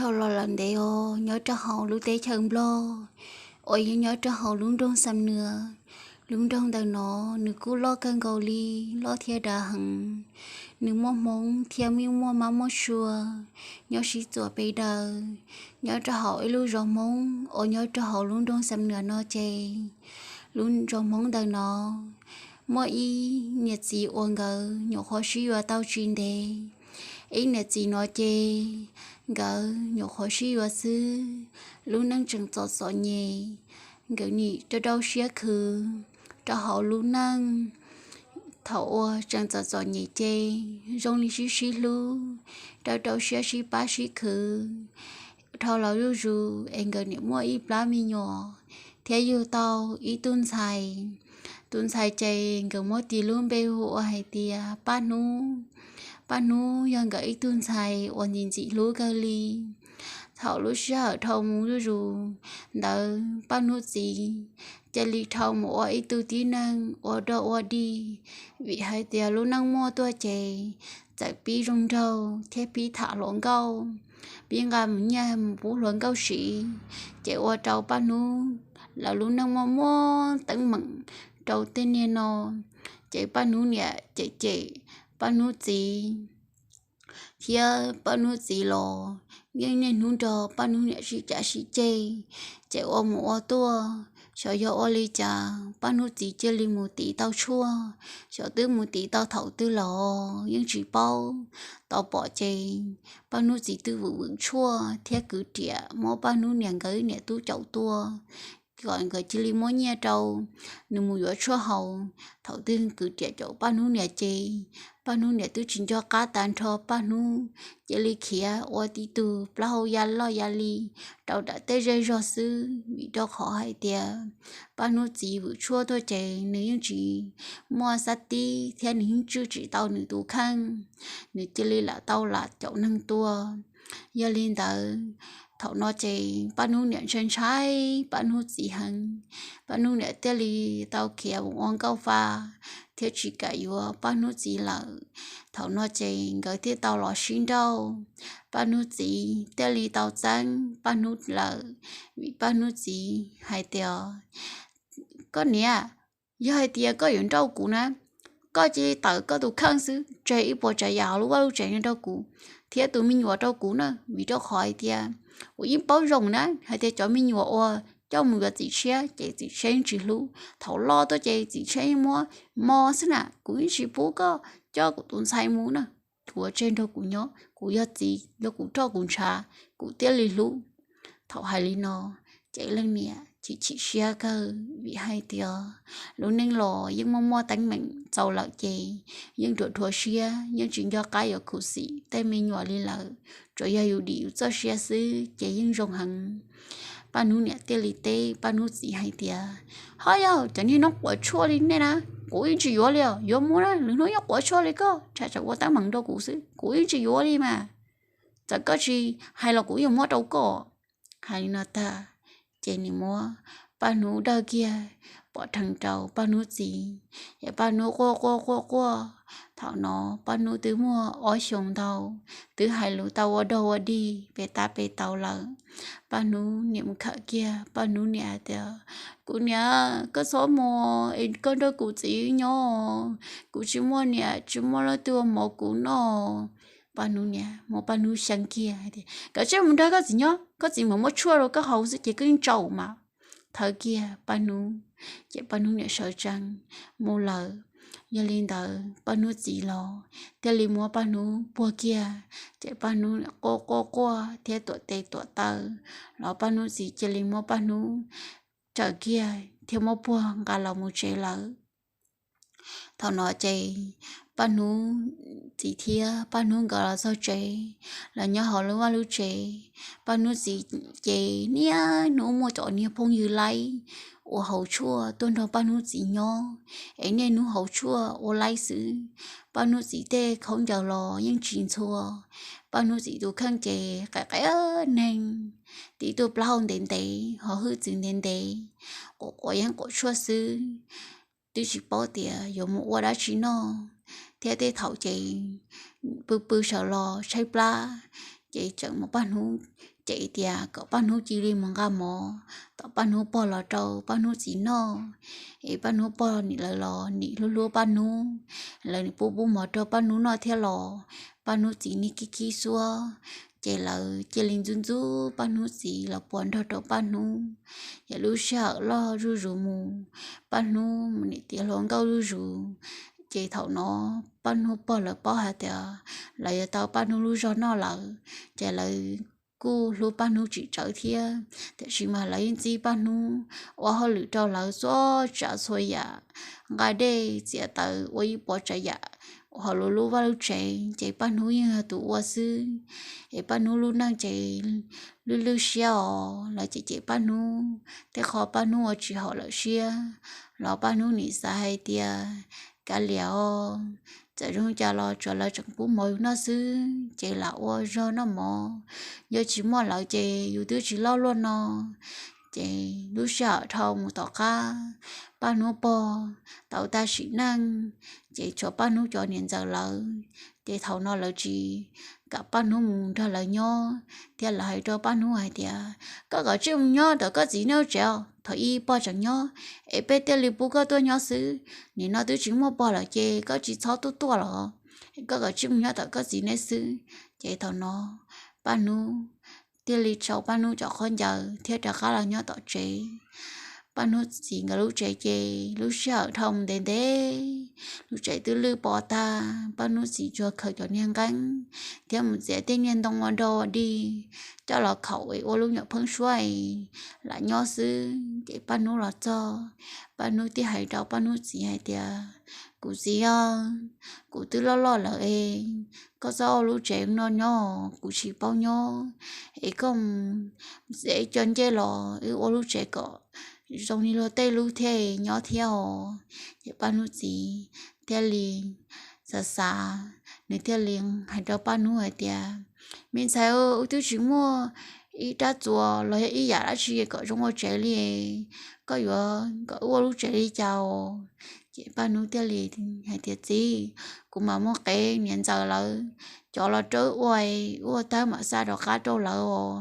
Dhau los lawm ntev os, nyob rau hauv lub teb chaws Nplog uas yog nyob rau hauv lub nroog Xam Nuas. Lub nroog ntawm no nws kuj loj kawg nkaus li, loj thiab dav heev. Nws muaj Hmoob thiab muaj mab muaj sua nyob sib txuas pes daws. Nyob rau hauv ib lub zos Hmoob uas nyob rau hauv lub nroog Xam Nuas no ces, lub zos Hmoob ntawm no muaj ib niam txiv uas nkawd nyuam qhuav sib yuav tau tsis ntev. Ib niam txiv no ces nkawd nyuam qhuav sib yuav xwb, lub neej tseem txom txom nyem, nkawd nim rau rau siab khwv rau hauv lub neej. Thaum uas tseem txom txom nyem ces zoo li sib sib hlub, rau rau siab sib pab sib khwv dhau los zuj zus es nkawd nim muaj ib plab me nyuam thiab yug tau ib tug ntxhais. Tus ntxhais ces nkawd muab tis lub npe hu ua hais tias Paj Hnub. Paj Hnub yog nkawd ib tug ntxhais uas ntxim ntxim hlub kawg li. Thaum lub sij hawm dhau mus zuj zus ntawd Paj Hnub txiv cia li dhau mus ua ib tug tib neeg ua dog ua dig, vim hais tias lub neej muaj tuaj ces txawm pib zoo nraug thiab pib tham hluas nkauj, pib nqa mus nyiaj mus pub hluas nkauj siv, ces ua rau Paj Hnub lawv lub neej muaj muaj teeb meem rau tej niag no. Ces Paj Hnub niam cem cem Paj Hnub txiv thiab Paj Hnub txiv los yeej niaj hnub nrog Paj Hnub niam sib cav sib ceg, ces ua mus ua tuaj xyov yog ua li cas Paj Hnub txiv cia li mus tiv tau tshuaj. Xyov twb mus tiv tau thaum twg los yeej tsis paub. Tau pom ces Paj Hnub txiv twb vwm vwm tshuaj thiab kwv riam muab Paj Hnub niam nkawd niam tub caum tua kom nkawd cia li muab nyiaj rau nws mus yuav tshuaj haus. Thaum twg kwv riam caum Paj Hnub niam ces Paj Hnub niam twb tsis nco qab tas nrho Paj Hnub, cia li khiav ua tib tug plaub hau ya loj ya li rau nram tej zej zog xwb, vim rau qhov hais tias Paj Hnub txiv vwm tshuaj tuaj ces nws yeej tsis muaj xab tib thiab nws yeej tswj tsis tau nws tus kheej, nws cia li lam tau lam caum neeg tua. Yog li ntawd, thaum no ces Paj Hnub niam ntshai ntshai Paj Hnub txiv heev. Paj Hnub niam thiaj li tau khiav mus ua nkauj fa thiab tsis kam yuav Paj Hnub txiv lawm. Thaum no ces nkawd thiaj tau los sib nrauj. Paj Hnub txiv thiaj li tau txeeb Paj Hnub lawm, vim Paj Hnub txiv hais tias, Koj niam, yog hais tias koj yuav nrauj kuv na, koj cia li tawm koj tus kheej xwb, tseg ib puas tsav yam hauv lub vaj lub tsev no rau kuv thiab tus me nyuam rau kuv na, vim rau qhov hais tias kuv yeej paub zoo na hais tias cov me nyuam uas coj mus yuav txiv tshiab ces txiv tshiab yeej tsis hlub, thaum loj tuaj ces txiv tshiab yeej muab mos xwb na, kuv yeej tsis pub koj coj kuv tus ntxhais mus na. Kuv ua tseg nrog kuv nyob, kuv yog txiv, yog kuv roj kuv ntshav kuv thiaj li hlub. Thaum hais li no ces leej niam chim chim siab kawg, vim hais tias lub neej los yeej muaj muaj teeb meem txaus lawm ces yeej dhuav dhuav siab, yeej tsis nco qab yuav khuv xim tej me nyuam li lawm, tsuas yog yus dim yus txoj sia xwb ces yeej zoo heev. Paj Hnub niam thiaj li teb Paj Hnub txiv hais tias, Ho yog cov niag noob quav tshuaj li nej na, kuv yeej tsis yuav li os, yuav mus na, lwm hnub nyob quav tshuaj li koj, tsam tseem ua teeb meem rau kuv xwb, kuv yeej tsis yuav li mas. Txawm koj tsis hais los kuv yeej muab rau koj. Hais li no tag ces nws muab Paj Hnub dawj kiag pov rhees rau Paj Hnub txiv, es Paj Hnub quaj quaj quaj quaj. Thaum no Paj Hnub twb muaj ob xyoos ntau, twb hais lus tau ua dog ua dig pem tab pem taus lawm. Paj Hnub niam mus khawm kiag Paj Hnub niam hais tias, Kuv niam, koj txhob mus es koj nrog kuv txiv nyob, kuv tsis muaj niam tsis muaj leej twg ua mov kuv noj. Paj Hnub niam muab Paj Hnub xyeeb kiag hais tias, Kav tsij mus nrog koj txiv nyob, koj txiv mam muab tshuaj rau koj haus xwb ces koj yeej tsaus mas. Thawb kiag Paj Hnub ces Paj Hnub niam sawv tsees mus lawm. Yog li ntawd Paj Hnub txiv los thiaj li muab Paj Hnub puag kiag, ces Paj Hnub quaj quaj quaj thiab tuam tes tuam taw los Paj Hnub txiv cia li muab Paj Hnub tsaws kiag thiab muab puag nqa los mus tsev lawm. Thaum no ces Paj Hnub txiv thiab Paj Hnub nkawd los txog tsev, los nyob hauv lub vaj lub tsev. Paj Hnub txiv ces niaj hnub muaj cov niag phooj ywg laib ua hauv tshuaj tuaj nrog Paj Hnub txiv nyob, es niaj hnub hauv tshuaj ua laib xwb. Paj Hnub txiv tej khaub ncaws los yeej tsis ntxhua. Paj Hnub txiv tus kheej ces qe qe neeg, tib tug plaub hau ntev ntev, ho hwj txwv ntev ntev, quav quav yeeb quav tshuaj xwb, twb tsis paub tias yuav mus ua dab tsi noj, thiab tej thaum ces pw pw sawv los tshaib plab, Ces tseem muab Paj Hnub cem tias kom Paj Hnub cia li mus nqa mov tom Paj Hnub pog los rau Paj Hnub txiv noj. Es Paj Hnub pog nim lawv los nim hlub hlub Paj Hnub, lawv nim pub pub mov rau Paj Hnub noj thiab los Paj Hnub txiv nim khib khib xuab. Ces lawv cia li ntxub ntxub Paj Hnub txiv los puas nrog rau Paj Hnub. Yog lub sij hawm loj zuj zus mus, Paj Hnub mus nim tiav hluas nkauj zuj zus. Ces thaum no Paj Hnub pog lawv paub hais tias lawv yuav tau Paj Hnub lub zog noj lawm, ces lawv kuj hlub Paj Hnub tsis tsawg thiab, tiam sis mas lawv yeej txib Paj Hnub ua hauj lwm rau lawv txhua tsav txhua yam, nqa dej txiav taws ua ib puas tsav yam hauv lub vaj lub tsev ces Paj Hnub yeej yog tus ua xwb. Es Paj Hnub lub neej ces lwj lwj siab os, lawv cem cem Paj Hnub, tej qho Paj Hnub ua tsis haum lawv siab los Paj Hnub nim xav hais tias kav liam os, txawm zoo cas los tsuav lawv tseem pub mov yus noj xwb ces lam ua zog noj mov, yog tsis muaj lawv ces yus twb tsis loj luaj no. Ces lub sij hawm dhau mus tom qab, Paj Hnub pog tau tag sim neej, ces tshuav Paj Hnub cov niam ntxawm lawv. Ces thaum no lawv tsis kam Paj Hnub mus nrog lawv nyob thiab lawv hais rau Paj Hnub hais tias, koj kav tsij mus nyob tom koj txiv nej lub tsev os, thaum ub pog tseem nyob es peb thiaj li pub koj tuaj nyob xwb, nim no twb tsis muaj pog lawm ces koj tsis txhob tuaj tuaj los, koj kav tsij mus nyob tom koj txiv nej xwb. Ces thaum no Paj Hnub thiaj li sau Paj Hnub cov khaub ncaws thiab rov qab los nyob tom tsev. Paj Hnub txiv nkawd lub tsev ces lub sij hawm dhau mus ntev ntev, lub tsev twb lwj pov tag, Paj Hnub txiv tsuas khaws cov niag nqeeb thiab mus txiav tej niag ntoo ua dog ua dig coj los khaum es ua lub nyuam pheeb suab es lam nyob xwb. Ces Paj Hnub los txog, Paj Hnub thiaj hais rau Paj Hnub txiv hais tias, kuv txiv os, kuv twb loj loj lawm es koj txhob ua lub tsev no nyob, kuv tsis paub nyob, es koj mus txiav cov ncej los wb ua lub tsev kom zoo li luag tej lub thiaj nyob thiab os. Ces Paj Hnub txiv thiaj li xav xav, nws thiaj li hais rau Paj Hnub hais tias, me ntxhais, wb twb tsis muaj ib rab txuas los yog ib yam dab tsi kom zoo ua tsev li, koj yuav kom wb ua lub tsev li cas os? Ces Paj Hnub thiaj li hais tias, txiv, kuv mam muab qev niam ntxawm lawv cov los rau wb ua, ua tag mam xa rov qab rau lawv os.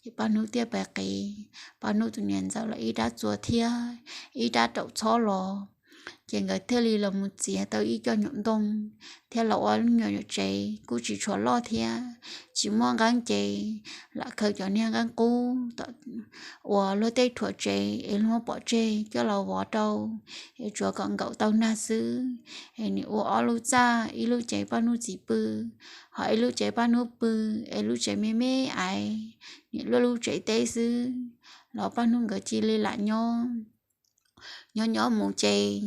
Ces Paj Hnub thiaj pais qev Paj Hnub tus niam ntxawm lawv ib rab txuas thiab ib rab raum txhob los. Ces nkawd thiaj li los mus txiav tau ib co nyuam ntoo thiab los ua lub nyuam tsev kuj tsis tshua loj thiab, tsis muaj nqeeb ces lam khaws cov niag nqeeb qub uas luag tej rhuav tsev es luag muab pov tseg coj los vov rau es tsuav kom nkaum tau nag xwb. Es nws ua ob lub txaj, ib lub ces Paj Hnub txiv pw, ho ib lub ces Paj Hnub pw, es lub tsev me me aiv, nws luaj lub tsev teb xwb los Paj Hnub nkawd cia li lam nyob. Nyob nyob mus ces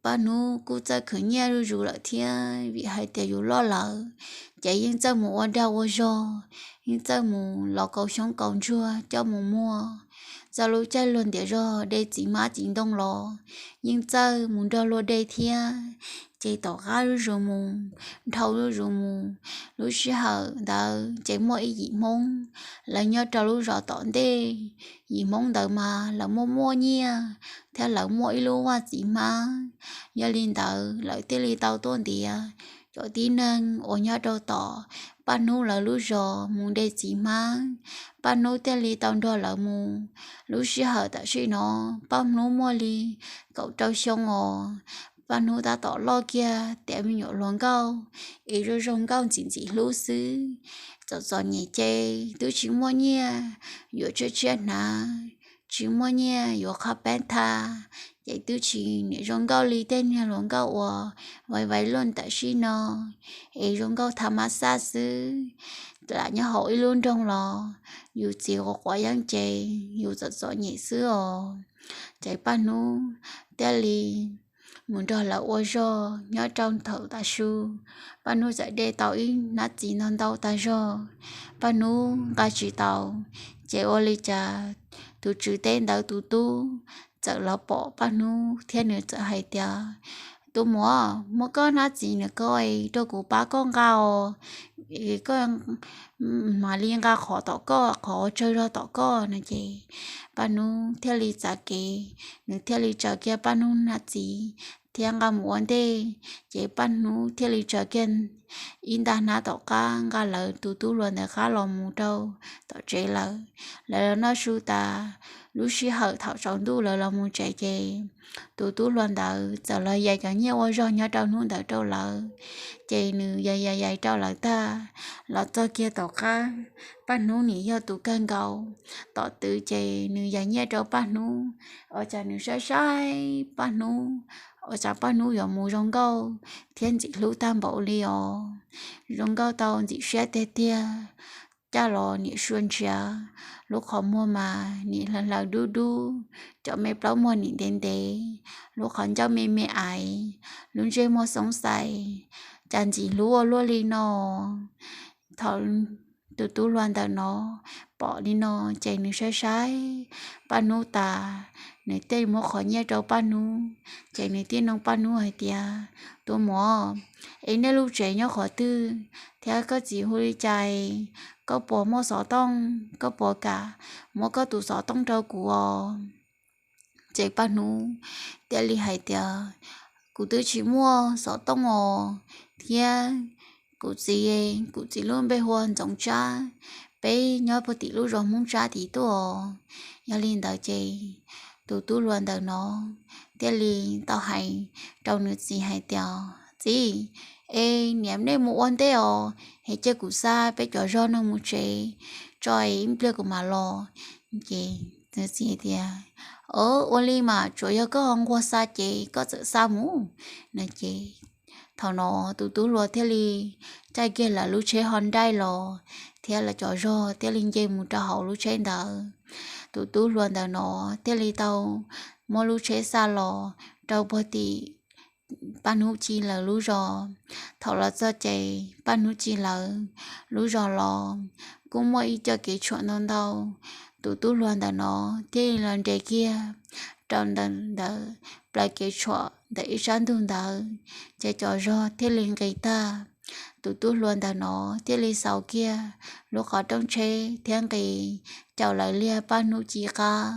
Paj Hnub kuj txawj khwv nyiaj zuj zus lawm thiab, vim hais tias yus loj lawm ces yeej txawj mus ua dag ua zog, yeej txawj mus los kaus xyoob kaus ntsuag coj mus muag. Txog lub caij luag ntiav zog de txiv hmab txiv ntoo los yeej txawj mus nrog luag de thiab. Ces tom qab zuj zus mus, dhau zuj zus mus, lub sij hawm ntawd ces muaj ib yim Hmoob, lawv nyob rau lub zos tom ntej. Yim Hmoob ntawd mas lawv muaj muaj nyiaj thiab lawv muaj ib lub vaj txiv hmab. Yog li ntawd lawv thiaj li tau tuaj ntiav cov tib neeg uas nyob rau tom Paj Hnub lawv lub zos mus de txiv hmab. Paj Hnub thiaj li tau nrog lawv mus. Lub sij hawm tam sim no Paj Hnub muaj li kaum rau xyoo os. Paj Hnub tab tom loj kiag tiav me nyuam hluas nkauj, es zoo zoo nkauj ntxim ntxim hlub xwb. Txom txom nyem ces twb tsis muaj nyiaj yuav tshiab tshiab hnav, tsis muaj nyiaj yuav qhov peeb tha, ces twb tsis niam zoo nkauj li tej niag hluas nkauj uas vaiv vaiv luaj tam sim no, es zoo nkauj tha mab xaj xwb. Lam nyob hauv ib lub nroog los yus txiv quav quav yeeb ces yus txom txom nyem xwb os. Ces Paj Hnub thiaj li mus nrog lawv ua zog nyob rau thaum tav su. Paj Hnub txawm de tau ib hnab txiv ntau ntau tag zog, Paj Hnub nqa tsis tau. Ces ua li cas tus tswv teb ntawd tus tub txawm los pom Paj Hnub thiab nws txawm hais tias, tus muam, muab koj hnab txiv ntawm ko rau kuv pab koj nqa os, koj mam li nqa qhov tom koj, qhov tsawg zog tom koj no. Ces Paj Hnub thiaj li txav kev, nws thiaj li tsaws kiag Paj Hnub hnab txiv thiab nqa mus ua ntej. Ces Paj Hnub thiaj li tsaws kiag ib nta hnab tom qab nqa lawv tus tub hluas ntawd qab los mus rau tom tsev lawm. Lawv los noj su tas, lub sij hawm thaum tsaus ntuj lawv los mus tsev ces tus tub hluas ntawd txawm los yais cov nyiaj ua zog nyob rau hnub ntawd rau lawv. Ces nws yais yais yais rau lawv tag, los txog kiag tom qab, Paj Hnub nim yog tus kawg nkaus. Tom twv ces nws yais nyiaj rau Paj Hnub, ua cas nws saib saib Paj Hnub, ua cas Paj Hnub yuav mus zoo nkauj thiab ntxim hlub tag npaum li os. Zoo nkauj tau ntxim siab tiag tiag. Caj los nim sua ntshiav, lub qhov muag mas nim hlaws hlaws dub dub, cov me plaub muag nim ntev ntev, lub qhov ncauj me me aiv, lub ntsej muag xoob xais, cas ntxim hlub ua luaj li no. Thaum tus tub hluas ntawm no pom li no ces nws saib saib Paj Hnub tas, nws thiaj muab qhov nyiaj rau Paj Hnub. Ces nws thiaj nug Paj Hnub hais tias, Tus muam, es nej lub tsev nyob qhov twg thiab koj txiv hu li cas? Koj puas muaj xov tooj? Koj puas kam muab koj tus xov tooj rau kuv os? Ces Paj Hnub thiaj li hais tias, Kuv twb tsis muaj xov tooj os, thiab kuv txiv, kuv txiv lub npe hu ua Ntxoov Tsab, peb nyob puag tim lub zos Hmoob Tsab tid tuaj. Yog li ntawd ces tus tub hluas ntawm no thiaj li tau hais rau nws txiv hais tias, Txiv, es niam nej mus ua ntej os, es cia kuv xa peb cov zog no mus tsev tso, ib pliag kuv mam los. Ces nws txiv tias, Ua li mas tsuas yog koj ho nquag xa ces koj txawm xa mus. No ces thaum no tus tub hluas thiaj li caij kiag lawv lub tsheb Hyundai los, thiab lawv cov zog thiaj li nce mus rau hauv lub tsheb ntawd. Tus tub hluas ntawm no thiaj li tau muab lub tsheb xa los rau puag tim Paj Hnub Ci lawv lub zos. Thaum los txog ces Paj Hnub Ci lawv lub zos los kuj muaj ib co kev tshuam ntau ntau. Tus tub hluas ntawm no thiaj li los nres kiag rau ntawm ntawm plawv kev tshuam ntawm ib sab ntug ntawd, ces cov zog thiaj li nqis tag. Tus tub hluas ntawm no thiaj li xauv kiag lub qhov rooj tsheb thiab nqis caum lawv liag Paj Hnub Ci qab.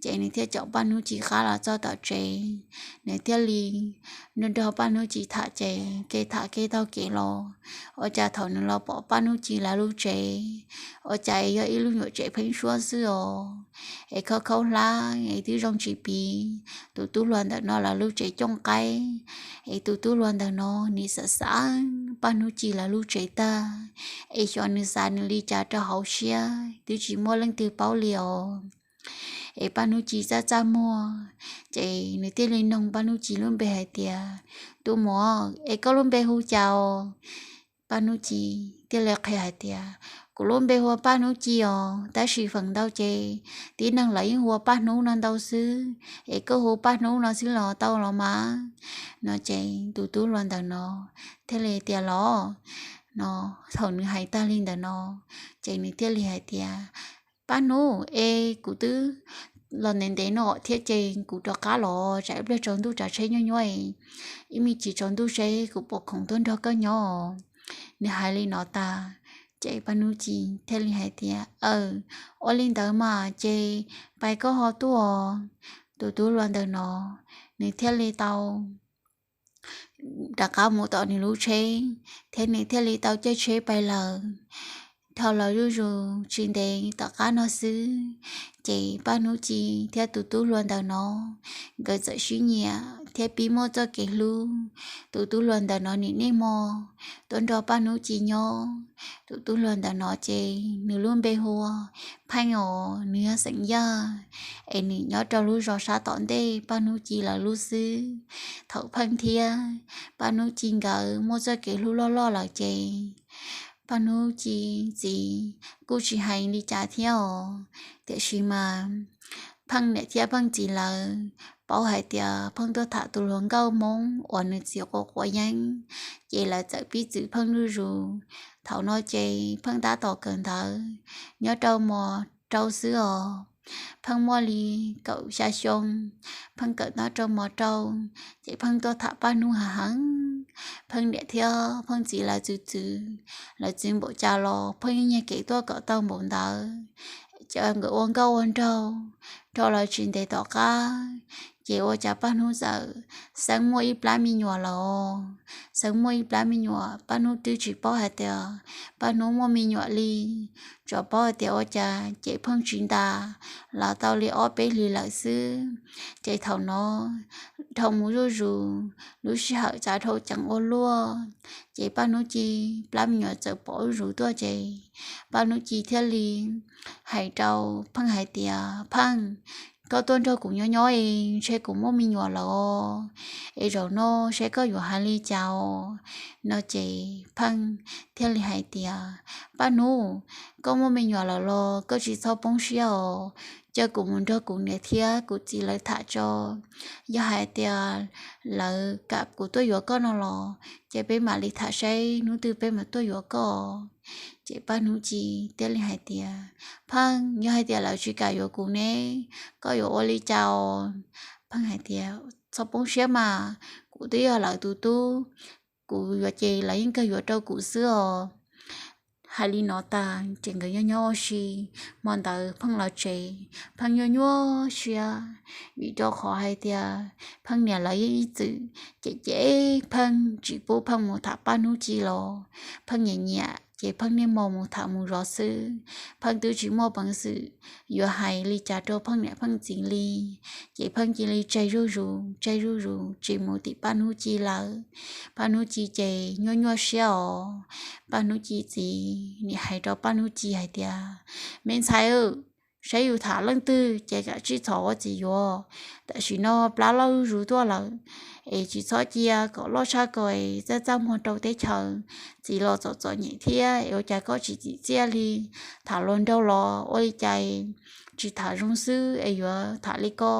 Ces nws thiaj caum Paj Hnub Ci qab los txog tom tsev, nws thiaj li nrog nrog Paj Hnub Ci tham ces kev tham kev taug kev los, ua cas thaum nws los pom Paj Hnub Ci lawv lub tsev, ua cas yog ib lub nyuam tsev pheeb suab xwb os, es khaub khaub hlab es twb zoo tsis piv. Tus tub hluas ntawm no lawv lub tsev cooj qaib, es tus tub hluas ntawm no nim xav xav Paj Hnub Ci lawv lub tsev tag, es xyov nws xav nws li cas rau hauv siab twb tsis muaj leej twg paub li os. Es Paj Hnub Ci txaj txaj muag, ces nws thiaj li noog Paj Hnub Ci lub npe hais tias, Tus muam, es koj lub npe hu cas os? Paj Hnub Ci thiaj li qhia hais tias, Kuv lub npe hu ua Paj Hnub Ci os, tab sis feem ntau ces tib neeg lawv yeej hu ua Paj Hnub no ntau xwb, es koj hu Paj Hnub no xwb los tau los mas. No ces tus tub hluas ntawm no thiaj li tias, Los no. Thaum nws hais tag li ntawm no, ces nws thiaj li hais tias, Paj Hnub, es kuv twb los ntev ntev no thiab ces kuv rov qab los, tsam ib pliag tsaus ntuj tsam tsheb nyuaj nyuaj, ib me ntsis tsaus ntuj seb kuv puas khoom tuaj nrog koj nyob. Nws hais li no tas, ces Paj Hnub Ci thiaj li hais tias, Aw, ua li ntawd mas ces pais koj ho tuaj. Tus tub hluas ntawm no, nws thiaj li tau rov qab mus tom nws lub tsheb, thiab nws thiaj li tau caij tsheb pais lawm. Dhau los zuj zus tsis ntev tom qab no xwb, ces Paj Hnub Ci thiab tus tub hluas ntawm no, nkawd txawm sib nyiam thiab pib muaj txoj kev hlub. Tus tub hluas ntawm no nim niaj hmo tuaj nrog Paj Hnub Ci nyob. Tus tub hluas ntawm no ces nws lub npe hu ua Pheej os, nws yog xeem Yaj, es nws nyob rau lub zos sab tom ntej Paj Hnub Ci lawv lub xwb. Thaum Pheej thiab Paj Hnub Ci nkawd muaj txoj kev hlub loj loj lawm ces Paj Hnub Ci txiv kuj tsis hais li cas thiab os. Tiam sis mas Pheej niam thiab Pheej txiv lawv paub hais tias Pheej tuaj tham tus hluas nkauj Hmoob uas nws txiv quav quav yeeb, ces lawv txawm pib txwv Pheej zuj zus. Thaum no ces Pheej tab tom kawm ntawv nyob rau mos rau xwb os. Pheej muaj li kaum xya xyoo, Pheej kawm nyob rau mos rau, ces Pheej tuaj tham Paj Hnub heev heev. Pheej niam thiab Pheej txiv lawv txwv txwv, lawv txwv npaum cas los Pheej yeej nyiag kev tuaj kom tau npaum ntawd. Ces nkawd ua nkauj ua nraug, dhau los tsis ntev tom qab, ces ua cas Paj Hnub txawm xeeb muaj ib plab me nyuam lawm. Xeeb muaj ib plab me nyuam, Paj Hnub twb tsis paub hais tias Paj Hnub muaj me nyuam li, tsuas paub hais tias ua cas ces pheej tsis ntas los tau li ob peb hlis lawm xwb. Ces thaum no dhau mus zuj zus, lub sij hawm txav dhau ceev ua luaj, ces Paj Hnub Ci plab me nyuam txawm pom zuj zus tuaj ces Paj Hnub Ci thiaj li hais rau Pheej hais tias, Pheej, koj tuaj nrog kuv nyob nyob es ntshe kuv muaj me nyuam lawm es zaum no seb koj yuav hais li cas os? No ces Pheej thiaj li hais tias, Paj Hnub, koj muaj me nyuam lawm los koj tsis txhob poob siab os, cia kuv mus nrog kuv niam thiab kuv txiv lawv tham tso. Yog hais tias lawv kam kuv tuaj yuav koj no los ces peb mam li tham saib hnub twg peb mam tuaj yuav koj. Ces Paj Hnub Ci thiaj li hais tias, Pheej, yog hais tias lawv tsis kam yuav kuv ne, koj yuav ua li cas os? Pheej hais tias, Txhob poob siab mas, kuv twb yog lawv tus tub, kuv yuav ces lawv yeej kawg yuav rau kuv xwb os. Hais li no tag ces nkawd nyob nyob ua si, hmo ntawd Pheej los tsev, Pheej nyuaj nyuaj siab, vim rau qhov hais tias Pheej niam lawv yeej ib txwm cem cem Pheej, tsis pub Pheej mus tham Paj Hnub Ci los Pheej nyiam nyiam ces Pheej niaj hmo mus tham mus zov xwb. Pheej twb tsis muaj peev xwm yuav hais li cas rau Pheej niam Pheej txiv li, ces Pheej cia li tseg zuj zus tseg zuj zus tsis mus tim Paj Hnub Ci lawm. Paj Hnub Ci ces nyuaj nyuaj siab os. Paj Hnub Ci txiv nim hais rau Paj Hnub Ci hais tias, Me ntxhais, saib yus tham leej twg ces kam tsij txhob ua txiv yuav. Tam sim no plab loj zuj zus tuaj lawm, es tsis txhob cia kom loj tshaj ko es txaj txaj muag rau teb chaws, txiv los txom txom nyem thiab es ua cas koj tsis txim txiaj li. Tham luag nraug los ua li cas tsis tham zoo xwb es yuav tham li ko.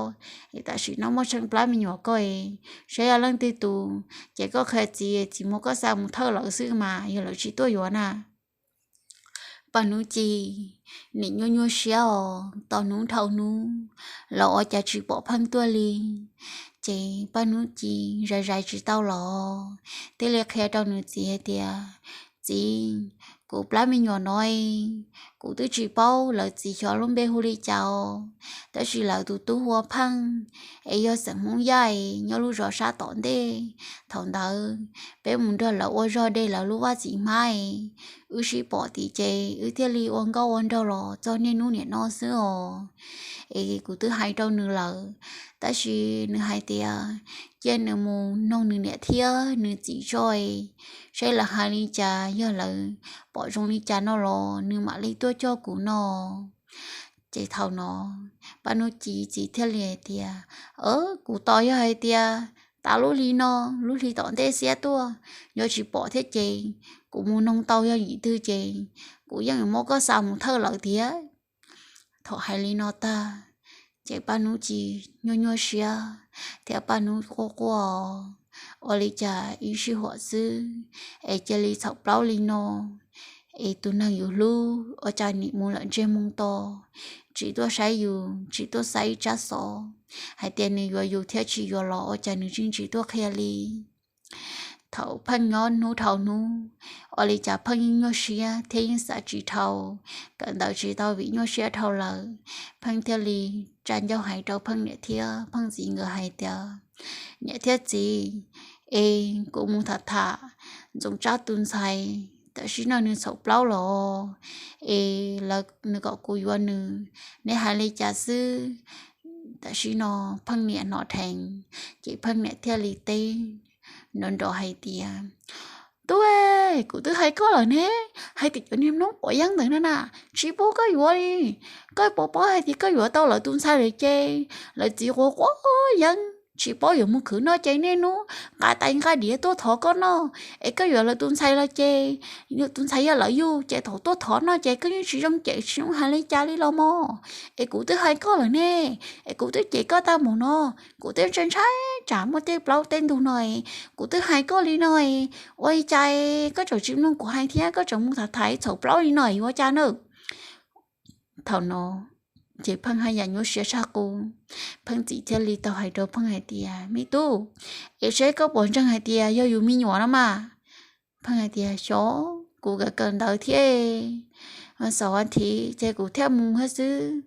Es tam sim no muaj tsheej plab me nyuam ko es saib yog leej twg tus ces koj qhia txiv, txiv muab koj xa mus thawj lawv xwb mas yog lawv tsis tuaj yuav na. Paj Hnub Ci nim nyuaj nyuaj siab os, tau hnub dhau hnub los ua cas tsis pom Pheej tuaj li. Ces Paj Hnub Ci zais zais tsis tau los thiaj li qhia rau nws txiv hais tias, Txiv, kuv plab me nyuam no, kuv twb tsis paub lawv txiv xyov lub npe hu li cas os, tab sis lawv tus tub hu ua Pheej, es yog xeem Hmoob Yaj, nyob lub zos sab tom ntej. Thaum ntawd peb mus nrog lawv ua zog de lawv lub vaj txiv hmab, wb sib pom tid ces wb thiaj li ua nkauj ua nraug los txog niaj hnub niam no xwb os. Es kuv twb hais rau nws lawm, tab sis nws hais tias cia nws mus noog nws niam thiab nws txiv tso, saib lawv hais li cas, yog lawv pom zoo li cas no los nws mam li tuaj coj kuv no. Ces thaum no Paj Hnub Ci txiv thiaj li hais tias, Kuv tos yog hais tias tas lub hli no, lub hli tom ntej xiab tuaj, yog tsis pom thiab ces kuv mus noog tau yog yim twg ces kuv yeej muab koj xa mus thawj lawv tiag. Thaum hais li no tag, ces Paj Hnub Ci nyuaj nyuaj siab thiab Paj Hnub quaj quaj, ua li cas ib sij huam xwb es cia li txhaum plaub li no. Es tus neeg yus hlub ua cas nim mus lawm ntsej moo to, tsis tuaj saib yus, tsis tuaj xa ib tsab xov hais tias nws yuav yus thiab tsis yuav los ua cas nws tseem tsis tuaj qhia li. Thaum Pheej nyob hnub dhau hnub, ua li cas Pheej yeej nyuaj siab thiab yeej xav tsis dhau, kawm ntawv tsis tau vim nyuaj siab dhau lawm. Pheej thiaj li tsa ncauj hais rau Pheej niam thiab Pheej txiv nkawd hais tias, Niam thiab txiv, es kuv mus tham tham Ntxoov Tsab tus ntxhais, tam sim no nws txhaum plaub los, es lawv, nws kom kuv yuav nws, neb hais li cas xwb? Tam sim no Pheej niam hnov dheev, ces Pheej niam thiaj li teb nrov nrov hais tias, Tub, kuv twb hais koj lawm ne, hais tias cov niag Hmoob quav yeeb ntawd na na, tsis pub koj yuav li. Koj puas paub hais tias koj yuav tau lawv tus ntxhais lawm ces lawv txiv quav quav yeeb, tsis paub yuav mus khwv noj ces niaj hnub nqa tais nqa diav tuaj thov koj noj, es koj yuav lawv tus ntxhais los ces tus ntxhais yog lawv yug ces thaum tuaj thov noj ces koj yeej tsis zoo cem tsis zoo hais li cas li los mog. Es kuv twb hais koj lawm ne, es kuv twb cem koj tag mus no, kuv twb ntshai ntshai tsam muaj tej plaub tej ntug no, kuv twb hais koj li no, ua li cas koj tseem tsis mloog kuv hais thiab koj tseem mus tham tham txhaum plaub li no yuav cas na? Thaum no ces Pheej haj yam nyuaj siab tshaj qub. Pheej txiv thiaj li tau hais rau Pheej hais tias, Me tub, es seb koj puas ntseeg hais tias yog yus me nyuam no mas? Pheej hais tias, Xyov, kuv kawm kawm ntawv thiab, xaum a thiv ces kuv thiaj mus thiab xwb.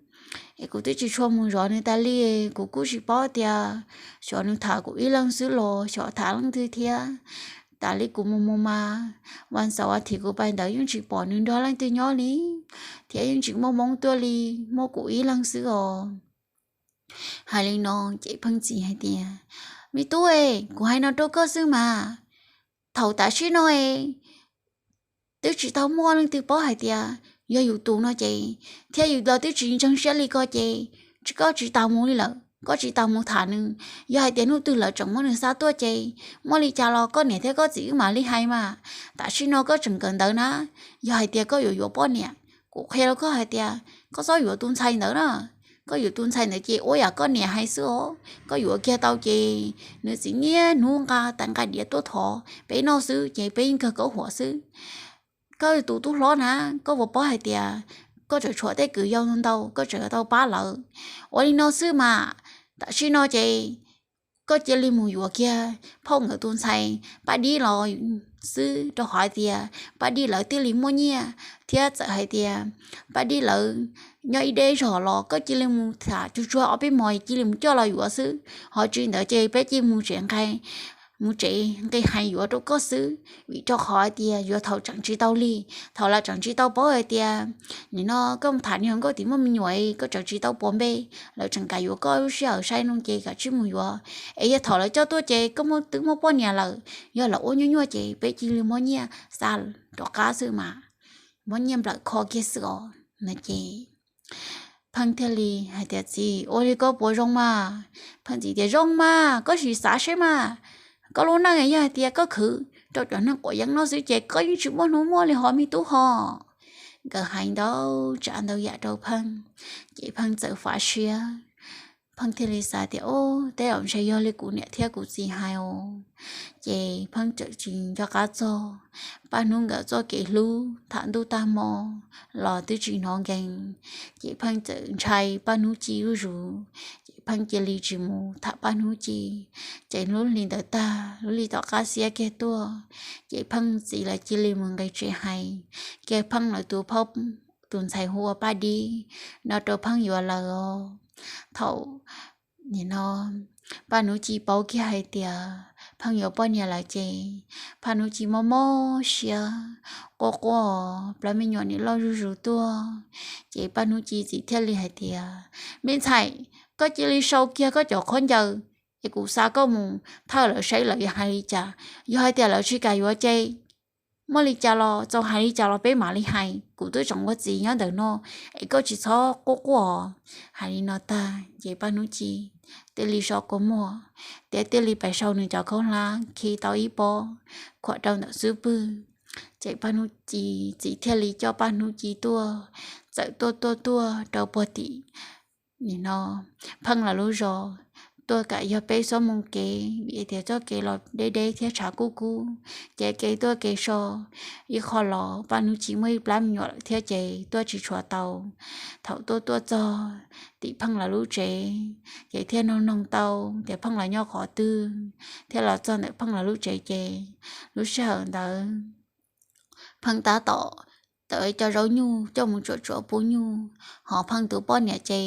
Es kuv twb tsis tshua mus zov nws tas li, kuv kuj tsis paub tias xyov nws tham kuv ib leeg xwb los xyov tham leej twg thiab. Tas li kuv mus mus mas, vas xaum vas thiv kuv pais ntawd yeej tsis pom nws nrog leej twg nyob li, thiab yeej tsis muaj hmoob tuaj li, muaj kuv ib leeg xwb os. Hais li no ces Pheej txiv hais tias, Me tub, kuv hais no rau koj xwb mas, thaum tam sim no twb tsis tau muaj leej twg paub hais tias yog yus tus no ces, thiab yus los twb tsis ntseeg siab li ko ces, tsis, koj tsis tau mus li lawm, koj tsis tau mus tham nws. Yog hais tias hnub twg lawv tseem muab nws xa tuaj ces, muaj li cas los koj niam thiab koj txiv wb mam li hais mas. Tam sim no koj tseem kawm ntawv na, yog hais tias koj yuav yuav poj niam, kuv qhia rau koj hais tias koj txhob yuav tus ntxhais ntawd na. Koj yuav tus ntxhais ntawd ces ua yam koj niam hais xwb os. Koj yuav kiag tau ces nws txiv niaj hnub nqa tais nqa diav tuaj thov peb noj xwb ces peb yeej kawg koj huam xwb. Koj tus tub hlob na, koj puas paub hais tias koj tseem tshuav tej kwv yau ntau, koj tseem tau pab lawv. Ua li no xwb mas, tam sim no ces koj cia li mus yuav kiag phauj nkawd tus ntxhais Paj Dib los xwb, rau qhov hais tias Paj Dib lawv thiaj li muaj nyiaj, thiab txawm hais tias Paj Dib lawv nyob ib deb zog los koj cia li mus tham tsuag tsuag ob peb hmos cia li mus coj los yuav xwb. Ho tsis li ntawd ces peb cia li mus tsev nqi, mus tsev nqi hais yuav rau koj xwb, vim rau qhov hais tias yuav thaum tseem tsis tau lig, thaum lawv tseem tsis tau paub hais tias nim no koj mus tham niag hluas nkauj tim muaj me nyuam, koj tseem tsis tau puas npe, lawv tseem kam yuav koj lub sij hawm sai no ces kav tsij mus yuav. Es yog thaum lawv coj tuaj ces koj muaj, twb muaj poj niam lawm, yog lawv ua nyuaj nyuaj ces peb cia li muab nyiaj xa rov qab xwb mas, muab nyiaj nplawm kho kiag xwb os no ces Pheej thiaj li hais tias, Txiv, ua li koj puas zoo mas? Pheej txiv tias, Zoo mas, koj sim xav seb mas, koj lub neej yog hais tias koj khwv rau cov neeg quav yeeb no xwb ces koj yeej tsis muaj hnub muaj li ho me tub ho. Nkawd hais ntau tsav ntau yam rau Pheej, ces Pheej txawm fav siab. Pheej thiaj li xav tias, Ub, tej zaum ntshe yog li kuv niam thiab kuv txiv hais os. Ces Pheej txawm tsis nco qab txog. Paj Hnub nkawd txoj kev hlub tham ntuj tag hmo los twb tsis hnov nkees, ces Pheej txawm ntshai Paj Hnub Ci zuj zus, ces Pheej cia li tsis mus tham Paj Hnub Ci. Ces lub hli ntawd tag, lub hli tom qab xiab kiag tuaj, ces Pheej txiv lawv cia li mus nqis tsev hais kiag Pheej lawv tus phauj tus ntxhais hu ua Paj Dib no rau Pheej yuav lawm os. Thaum nim no Paj Hnub Ci paub kiag hais tias Pheej yuav poj niam lawm ces Paj Hnub Ci mob mob siab, quaj quaj, plab me nyuam nim loj zuj zus tuaj. Ces Paj Hnub Ci txiv thiaj li hais tias, Me ntxhais, koj cia li sau kiag koj cov khaub ncaws es kuv xa koj mus thawj lawv saib lawv yuav hais li cas. Yog hais tias lawv tsis kam yuav ces muaj li cas los txaus hais li cas los peb mam li hais, kuv twb tseem ua txiv nyob ntawm no, es koj tsis txhob quaj quaj. Hais li no tag ces Paj Hnub Ci thiaj li so kua muag, thiab thiaj li pais sau nws cov khaub hlab khi tau ib pob khuam rau ntawm xub pwg. Ces Paj Hnub Ci txiv thiaj li coj Paj Hnub Ci tuaj, txawm tuaj tuaj tuaj rau puag tim nim no Pheej lawv lub zos, tuaj kam yog peb xuab moos kev, vim tias txoj kev los deb deb thiab tshav kub kub, ces kev tuaj kev so ib qho los Paj Hnub Ci muaj ib plab me nyuam lawm thiab ces tuaj tsis tshua tau. Thaum tuaj tuaj txog tim Pheej lawv lub tsev, ces thiaj noog noog tau tias Pheej lawv nyob qhov twg, thiaj los txog ntawm Pheej lawv lub tsev ces lub sij hawm ntawd Pheej tab tom tawm cov zaub nyuj coj mus tsuam tsuam pub nyuj, ho Pheej tus poj niam ces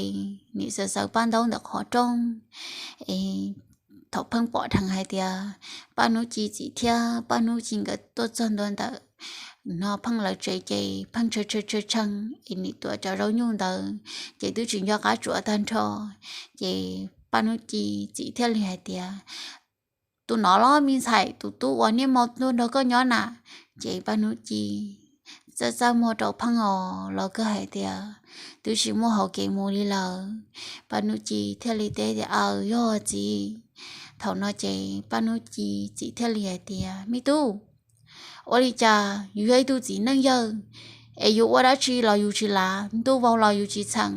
nim xaws xaws paj ntaub ntawm qhov rooj. Es thaum Pheej pom dheev hais tias Paj Hnub Ci txiv thiab Paj Hnub Ci nkawd tuaj txog ntua ntawm no Pheej lawv tsev ces Pheej tshee tshee tshee es nim tuam cov zaub nyuj ntawd ces twb tsis nco qab tsuav tag nrho. Ces Paj Hnub Ci txiv thiaj li hais tias, Tus no los me ntxhais, tus tub uas niaj hmo tuaj nrog koj nyob na? Ces Paj Hnub Ci txaj txaj muag rau Pheej os los kawg hais tias, Twb tsis muaj hauv kev mus li lawm. Paj Hnub Ci thiaj li teb tias, Aws, yog txiv. Thaum no ces Paj Hnub Ci txiv thiaj li hais tias, Me tub, ua li cas yus yog ib tug txiv neej yawg es yus ua dab tsi los yus tsis lav, ntuj vau los yus tsis txheem,